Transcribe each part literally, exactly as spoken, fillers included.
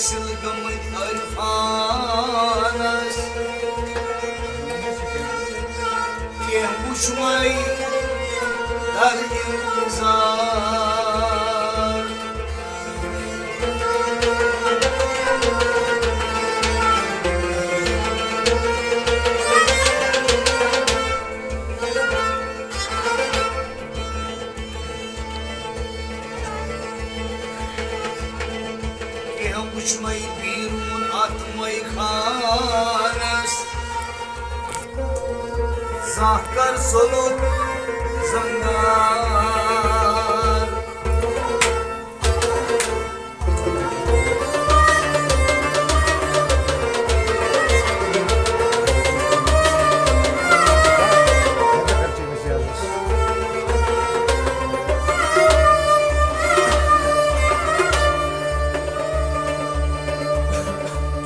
حٲصِل گٔمٕتۍ عرفانس، کینٛہہ وُچھمَے در انتظار۔ کینٛہہ وُچھمَے بیروٗن اَتھ مَے خانَس، زانٛہہ کر سلوک زنگار۔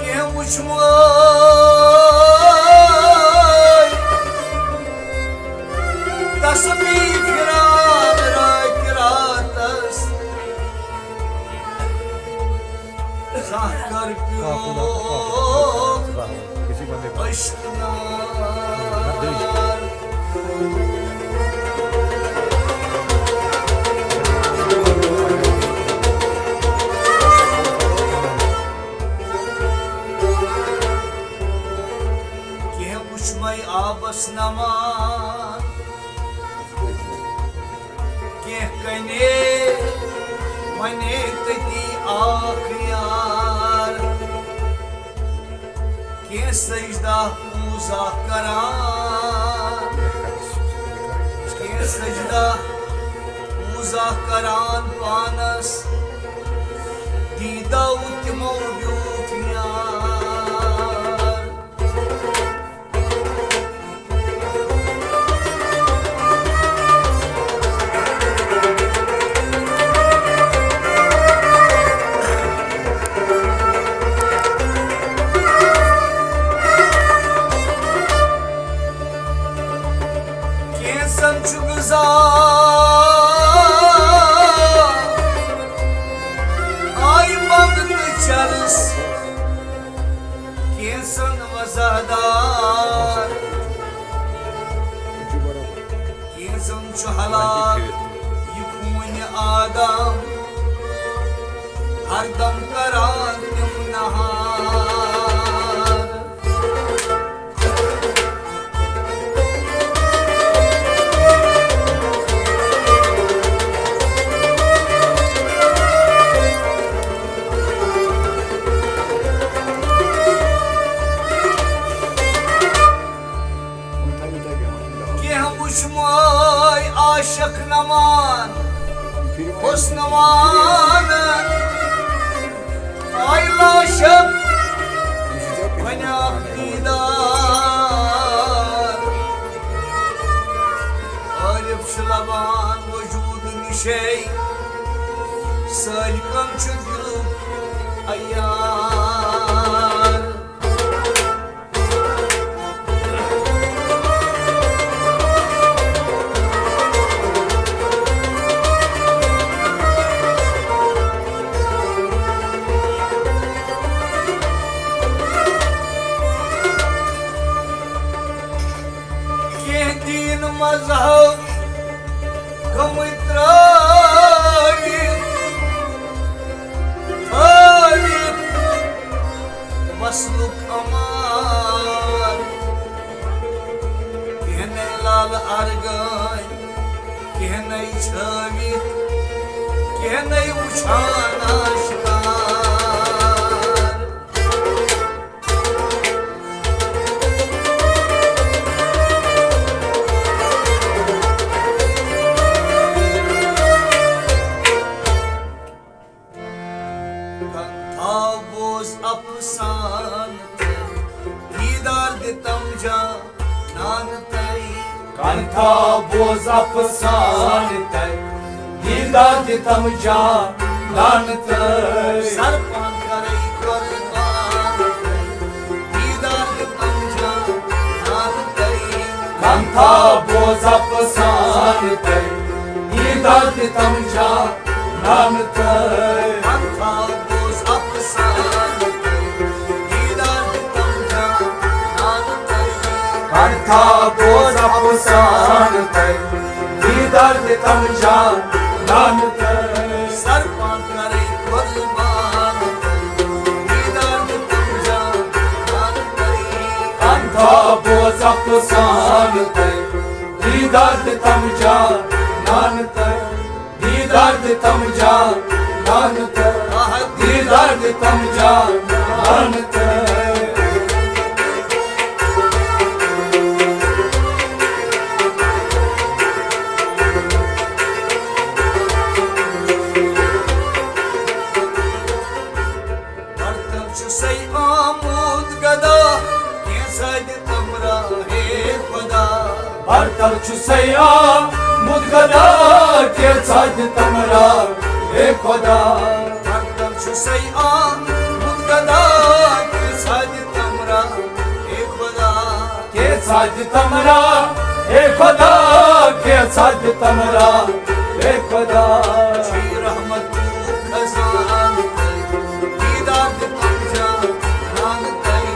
کینٛہہ وُچھمَے تسبیح پھِران راتہِ راتس، زانٛہہ کر پیوٚو عشق نار۔ کینٛہہ وُچھمَے آبس نمان، کینٛہہ کنے ونے تتی آخ یار۔ کینٛہہ سجدہ پوٗزا کران، کینٛہہ سجدہ پوٗزا کران پانس، دیٖدو تِمو بیوٗٹھ یار۔ کینٛژن چھُ غذا آیہِ بنٛد تہٕ چرس، کینٛژن وضاحدار، کینٛژن چھُ حلال یہِ خوٗنہِ آدم، ہردم کران تِم نہار۔ کینٛہہ وُچھمَے عاشق نمان، حسن وانن آیہِ لاشب، وۄنۍ آو دیٖدار۔ عارف چھُ لبان وجوٗد نِشے، سٲلِکن چھُ دِلُک عیار۔ کینٛہہ دیٖن مذہب گٔمٕتۍ ترٛٲوِتھ، تھٲوِتھ وصلُک امان۔ کینٛہہ نے لال ارگٲنۍ، کینٛہہ نے چھٲوِتھ، کینٛہہ نے وُچھان آشکار۔ کنتھا بوز افسان تہٕ دیٖدار دِتم جانان تہٕ۔ کنتھا بوز افسان تہٕ دیٖدار دِتم جانان تہٕ۔ سر پان کرے قربان تہٕ دیٖدار دِتم جانان تہٕ۔ کنتھا بوز افسان تہٕ دیٖدار دِتم جانان تہٕ۔ کنتھا بوز افسان تھا بوز افسانہٕ تۄہہِ، دیٖدار دِتم جانان تۄہہِ۔ سر پان کرے قربان تۄہہِ، دیٖدار دِتم جانان تۄہہِ۔ کن تھا بوز افسانہٕ تۄہہِ، دیٖدار دِتم جانان تۄہہِ۔ دیٖدار دِتم جانان تۄہہِ، دیٖدار دِتم جانان تۄہہِ۔ برتل چھُ سَے آمُت گدا، کینٛژھا دِ تمرا ہے خدا۔ برتل چھُ سَے آمُت گدا، کینٛژھا دِ تمرا ہے خدا۔ برتل چھُ سَے آمُت گدا، کینٛژھا دِ تمرا ہے خدا۔ کینٛژھا دِ تمرا ہے خدا، کینٛژھا دِ تمرا ہے خدا۔ چھی رحمت خزان، دیٖدار دِتم جانان تۄہہِ۔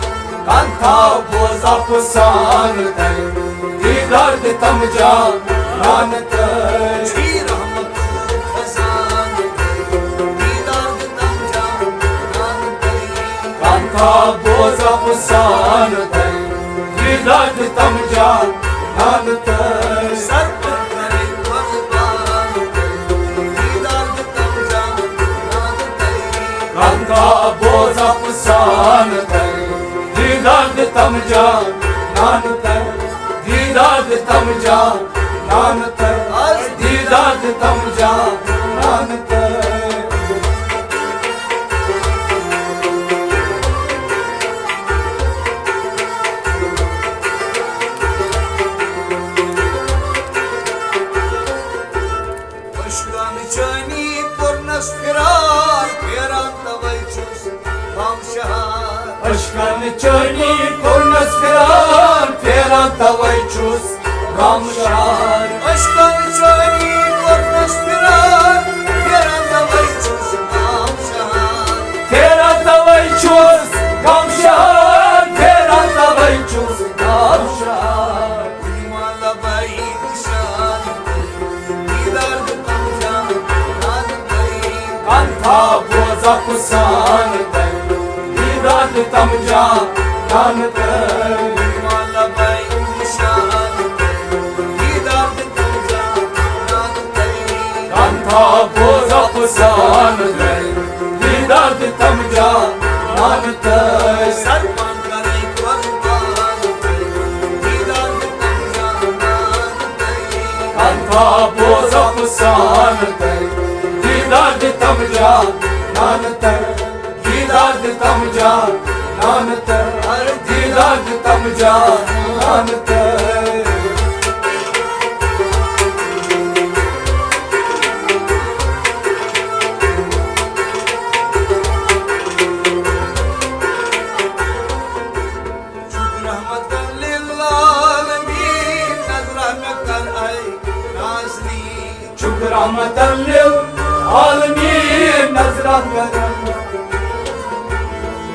کن تھا بوز افسانہٕ تۄہہِ، دیٖدار دِتم جانان تۄہہِ۔ چھی رحمت خزان، دیٖدار دِتم جانان تۄہہِ۔ کن تھا بوز افسانہٕ تۄہہِ، دیٖدار دِتم جانان تۄہہِ۔ سر پر کرے قربان، دیٖدار دِتم جانان تۄہہِ۔ کن تھا بوز افسانہٕ تۄہہِ، دیٖدار دِتم جانان تۄہہِ۔ دیٖدار دِتم جانان تۄہہِ، دیٖدار دِتم جانان تۄہہِ۔ اشکن چٲنی کوٚرنس فرار، پھیران توے چھُس غم شہار۔ اشکن چٲنی کوٚرنس فرار، پھیران توے چھُس غم شہار۔ اشکن چٲنی کوٚرنس فرار، پھیران توے چھُس غم شہار۔ پھیران توے چھُس غم شہار، پھیران توے چھُس غم شہار۔ کُنہِ ما لبیک شان، دیٖدار دِتم جانان تۄہہِ۔ کن تھا بوز افسانہٕ تۄہہِ، دیٖدار دِتم جانان تۄہہِ۔ کُنہِ ما لبیک شان، دیٖدار دِتم جانان تۄہہِ۔ کن تھا بوز افسانہٕ تۄہہِ، دیٖدار دِتم جانان تۄہہِ۔ سر پان کرے قربان، دیٖدار دِتم جانان تۄہہِ۔ کن تھا بوز افسانہٕ تۄہہِ، دیٖدار دِتم جانان تۄہہِ۔ دیٖدار دِتم جانان تۄہہِ، دیٖدار دِتم جانان تۄہہِ۔ رحمتن للعالمین، نظرہ مےٚ کر اے نازنین۔ چھُکھ رحمتن للعالمین، نظرہ مےٚ کر۔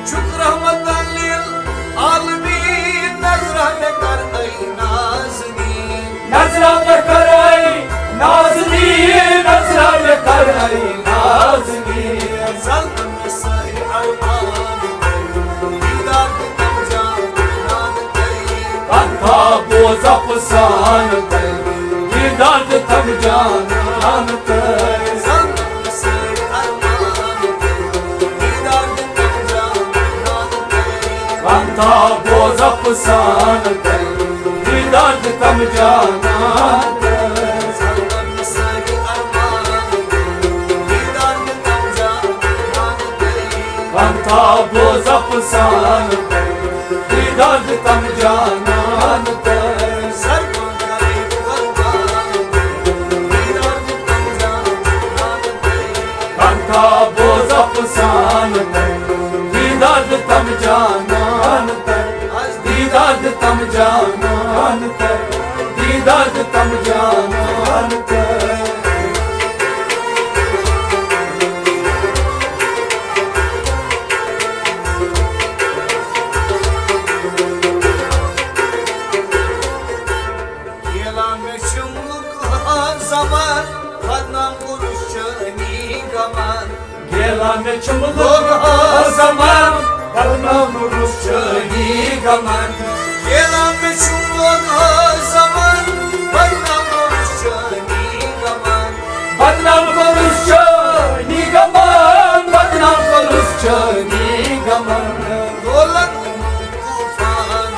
چھُکھ رحمتن للعالمین، نظرہ مےٚ کر اے نازنین۔ نظرہ مےٚ کر اے نازنین، نظرہ مےٚ کر اے نازنین۔ زل سارے ارمان، دیٖدار دِتم جانان تۄہہِ۔ کن تھا بوز افسانہٕ تۄہہِ، دیٖدار دِتم جانان تۄہہِ۔ زل سارے ارمان، دیٖدار دِتم جانان تۄہہِ۔ کن تھا بوز افسانہٕ تۄہہِ، دیٖدار دِتم جانان تۄہہِ۔ زل سارے ارمان، دیٖدار دِتم جانان تۄہہِ۔ کن تھا بوز افسانہٕ تۄہہِ، دیٖدار دِتم جانان تۄہہِ۔ سر پان کرے قربان، دیٖدار دِتم جانان تۄہہِ۔ کن تھا بوز افسانہٕ تۄہہِ، دیٖدار دِتم جانان تۄہہِ۔ دیٖدار دِتم جانان تۄہہِ، دیٖدار دِتم جانان تۄہہِ۔ مےٚ چھُم لوٚگ آز زمان، بدنام روٚس چٲنی غمن۔ ییٚلہِ مےٚ چھُم لوٚگ آز زمان، بدنام روٚس چٲنی غمن۔ بدنام کوٚرُس چٲنی غمن، بدنام کوٚرُس چٲنی غمن۔ دولت طوفان،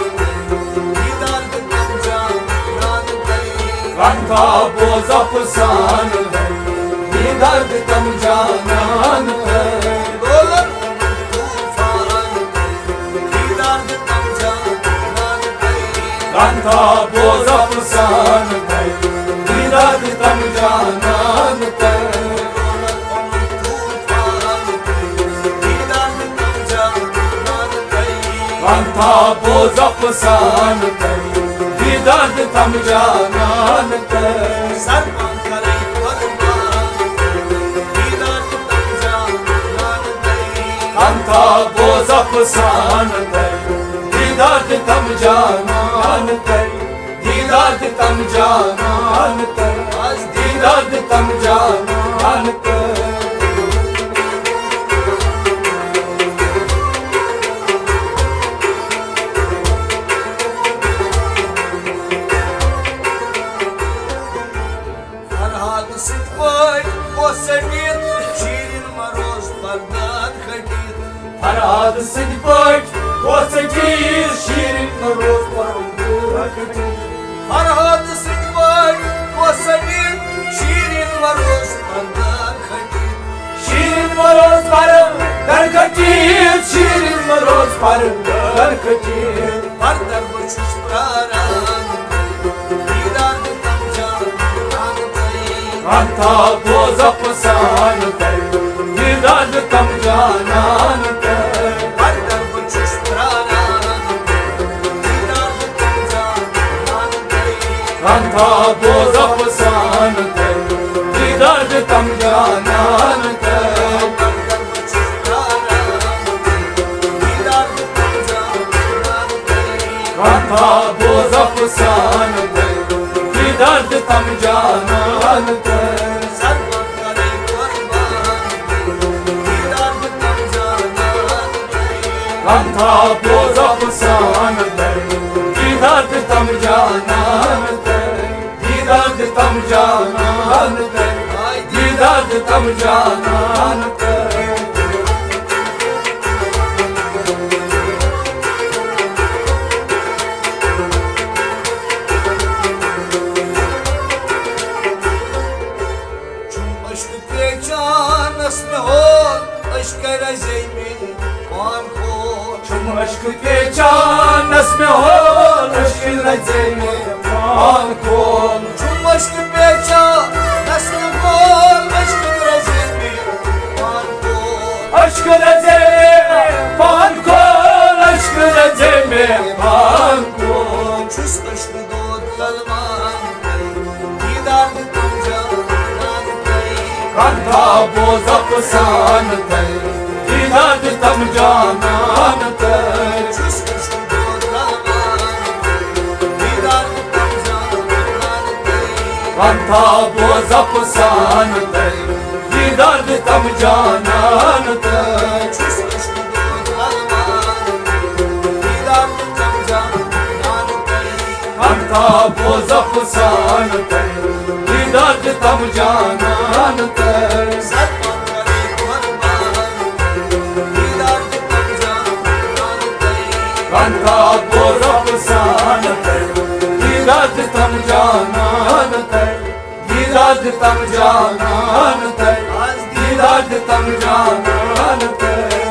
دیدار تہٕ تم جانان تئی۔ غم تھا بوز افسان، دیدار تہٕ تم جانان تئی۔ دولت طوفان، دیدار تہٕ تم جانان تئی۔ غم تھا بوز افسان تئی، دیدار تہٕ تم جانان تئی۔ دولت طوفان، دیدار تہٕ تم جانان تئی۔ غم تھا بوز افسان تئی، دیدار تہٕ تم جانان تئی۔ سر پان کرے قربان، دیدار تہٕ تم جانان تئی۔ غم تھا بوز افسان تئی، دیدار تہٕ تم جانان تئی۔ دیدار تہٕ تم جانان تئی۔ دیدار تہٕ تم جانان تئی۔ فرہاد سٕنٛدۍ پٲٹھۍ اوس ژٔٹِتھ، شیٖرِن ما روز پردن کھٔٹِتھ۔ فرہاد سٕنٛدۍ پٲٹھۍ اوس ژٔٹِتھ، شیٖرِن ما روز پردن کھٔٹِتھ۔ فرہاد سٕنٛدۍ پٲٹھۍ اوس ژٔٹِتھ، شیٖرِن ما روز پردن کھٔٹِتھ۔ شیٖرِن ما روز پردن کھٔٹِتھ، شیٖرِن ما روز پردن کھٔٹِتھ۔ پردن بہٕ چھُس پراران، دیدار تہٕ تم جانان تئی۔ غم تھا بوز افسان تئی، دیدار تہٕ تم جانان تئی۔ پردن بہٕ چھُس پراران، دیدار تہٕ تم جانان تئی۔ غم تھا بوز افسان تئی، دیدار تہٕ تم جانان تئی۔ پردن بہٕ چھُس پراران، دیدار تہٕ تم جانان تئی۔ غم تھا بوز افسان تئی، دیدار تہٕ تم جانان تئی۔ سر پان کرے قربان، دیدار تہٕ تم جانان تئی۔ غم تھا بوز افسان تئی، دیدار تہٕ تم جانان تئی۔ دیدار تہٕ تم جانان تئی، دیدار تہٕ تم جانان تئی۔ چھُم عشق پیچانس مےٚ ہول، عشق رزے مےٚ پان کھول۔ چھُم عشق پیچانس مےٚ ہول، عشق رزے مےٚ پان کھول۔ چھُم عشق پیچانس مےٚ ہول، عشق رزے مےٚ پان کھول۔ عشق رزے مےٚ پان کھول، عشق رزے مےٚ پان کھول۔ چھُس عشق دود غلمان تئی، دیدار تہٕ تم جانان تئی۔ غم تھا بوز افسان تئی، دیدار تہٕ تم جانان تئی۔ چھُس عشق دود غلمان تئی، دیدار تہٕ تم جانان تئی۔ غم تھا بوز افسان تئی، دیدار تہٕ تم جانان تئی۔ چھُس عشق دود غلمان تئی، دیدار تہٕ تم جانان تئی۔ غم تھا بوز افسان تئی، دیدار تہٕ تم جانان تئی۔ سر پان کرے قربان، دیدار تہٕ تم جانان تئی۔ غم تھا بوز افسان تئی، دیدار تہٕ تم جانان تئی۔ دیدار تہٕ تم جانان تئی، دیدار تہٕ تم جانان تئی۔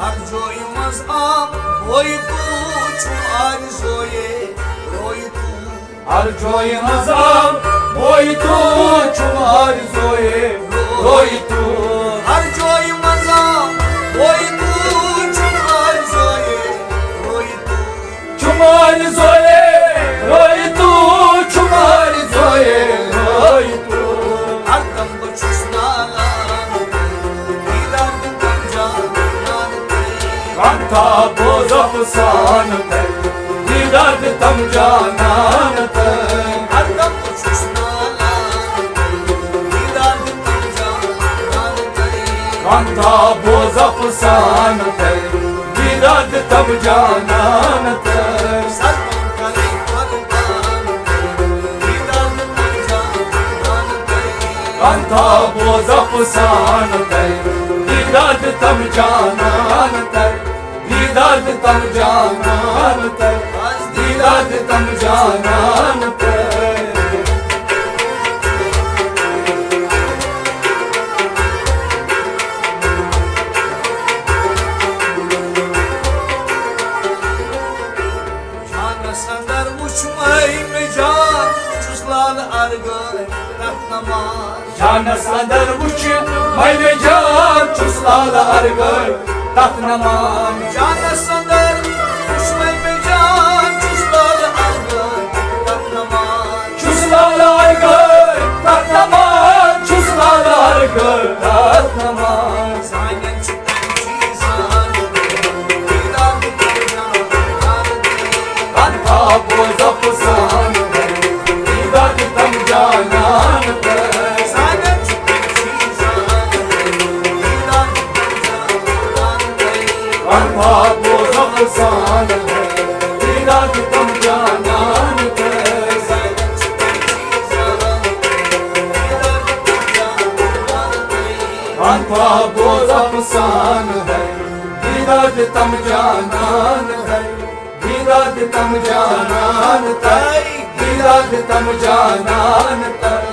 ہر جایہِ منٛز آم بویہِ تو، چھُم آرزویے رویہِ تو۔ ہر جایہِ منٛز آم بویہِ تو، چھُم آرزویے رویہِ تو۔ ہر جایہِ منٛز آم بویہِ تو، چھُم آرزویے رویہِ تو۔ چھُم آرزویے رویہِ تو، چھُم آرزویے رویہِ تو۔ ہر دم بہٕ چھُس نالان، دیدار تہٕ تم جانان تئی۔ غم تھا بوز سان تر، دیدار دِتم جانان تر۔ ہردم چھُس نالان، دیدار دِتم جانان تر۔ کانتا بوز افسان تر، دیدار دِتم جانان تر۔ سرپم کرے قربان، دیدار دِتم جانان تر۔ کانتا بوز افسان تر، دیدار دِتم جانان تر۔ دیدار دِتم جانان تر، دیدار دِتم جانان تر۔ جانس اندر وُچھ مے مےٚ جان، چھُس لال ارگن تتھ نمان۔ جانس اندر وُچھ مے مےٚ جان، چھُس لال ارگن تتھ نمان۔ جانس اندر وُچھ مے مےٚ جان، چھُس لال ارگن تتھ نمان۔ چھُس لال ارگن تتھ نمان، چھُس لال ارگن تتھ نمان۔ سانٮ۪ن چھُ تَمہِ چیٖزَن دیٖدار تہِ کَرُن۔ کَنتھا بوز افسانہٕ ہے، دیٖدار دِتم جانان تہٕ۔ سانٮ۪ن چھُ تَمہِ چیٖزَن دیٖدار دِتم جانان تہٕ۔ کَنتھا بوز افسانہٕ ہے، دیٖدار دِتم جانان تہٕ۔ سانٮ۪ن چھُ تَمہِ چیٖزَن دیٖدار دِتم جانان تہٕ۔ کَنتھا بوز افسانہٕ ہے، دیٖدار دِتم جانان تہٕ۔ دیٖدار دِتم جانان تہٕ۔ دیٖدار دِتم جانان تہٕ۔